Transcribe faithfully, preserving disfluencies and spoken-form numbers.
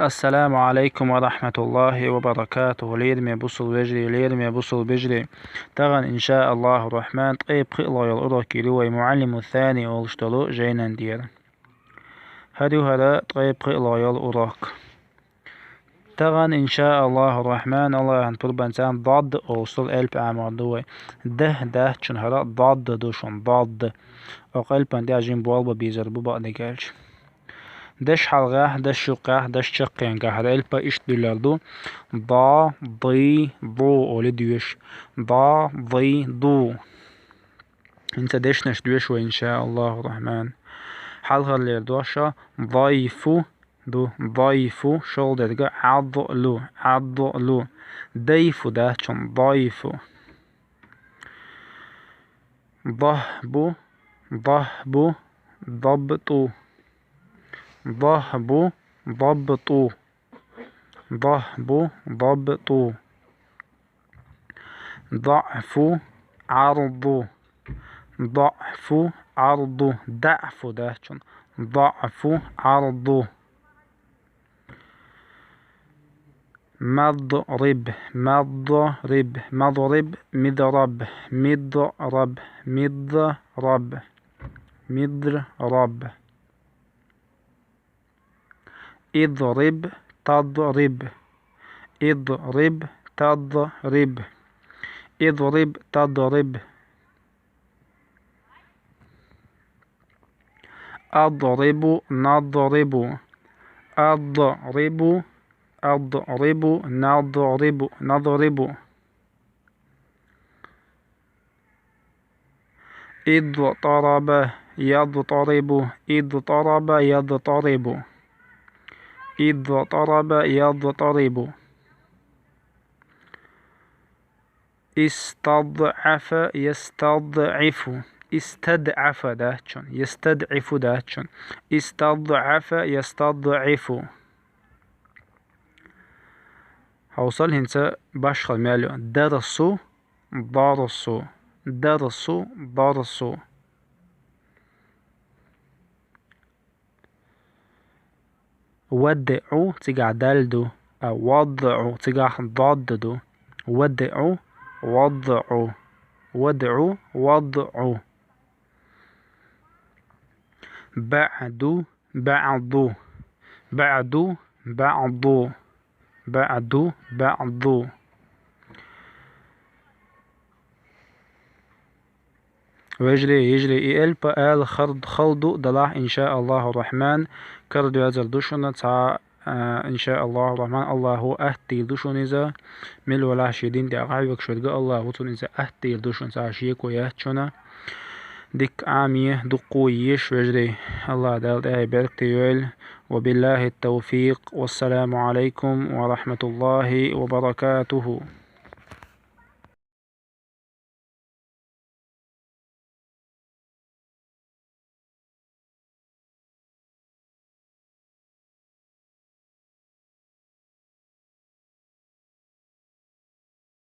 Ассаламу алейкум ва рахматуллахи ва баракатуху. Лераме бусул вежарий, лераме бусул бежарий. Таган, иншааллаху рахман, ткъе пхиълагъа йола урок йир вай, Муаллиму Сани олуш долу жайнан тӀера. ХӀара ю хӀара ткъе пхиълагъа йола урок. Таган, иншааллаху рахман, Аллахьан пурбанца дад олуш долу элп Ӏамор ду вай. Д дац шуна, хӀара дад ду шуна, дад. Оцу элпан тӀехь жима болх бан безар бу бакъдерг аьлча. Даш хьалхахь, даш юккъехь, даш чаккхенгахь, хӀара элп иштта дуьллур ду. Да, ди, ду олий доьшу. Да, ди, ду. ХӀинца дешнаш доьшу вай, иншааллаху рахман. Хьалхара лер дош дайфу ду, дайфу, шолгӀа дерг Ӏаддулу, Ӏаддулу. Дайфу дац шуна, дайфу. Дахбу, дахбу, дабту. Дахбу, дабту. Дахбу, дабту. Даъфу, Ӏарду. Даъфу, Ӏарду. Даъфу дац шуна. Даъфу, Ӏарду. Мадриб, мадриб, мадриб, мидраб, мидраб, мидраб, мидраб. Идриб, тадриб. Идриб, тадриб. Идриб, тадриб. Адрибу, надрибу. Адрибу, адрибу, надрибу, надрибу. Идртараба, ядтарибу. Идртараба, ядтарибу. Идртараба, ядтарибу. ИстадӀафа, ястадӀифу. ИстадӀафа дац шуна, ястадӀифу дац шуна. ИстадӀафа, ястадӀифу. Хьовсал, хӀинца башхалла мел ю. Дарсу, дарсу, дарсу, дарсу. ВадӀу, цигахь дал ду, а вадӀу, цигахь дод ду. ВадӀу, вадӀу, вадӀу, вадӀу. БаӀду, баӀду, баӀду, баӀду, баӀду, баӀду. Вежарий, йижарий, и элп ала хар-, хала ду делахь, иншааллаху рахман, кара доьзар ду шуна цхьа, а, иншааллаху рахман, Аллахо атта дийр ду шуна иза. Мила велахь шен дин тӀехь хьоьгуш верг Аллахо цунна иза атта дийр ду шуна, цхьа шеко яц шуна. Дика Ӏамае, дуккха а еза, вежарий. Аллах Дала тӀехь беркате йойла. Ва биллахи т-тавфикъ. Вассаламу алейкум ва рахматуллахи ва баракатуху.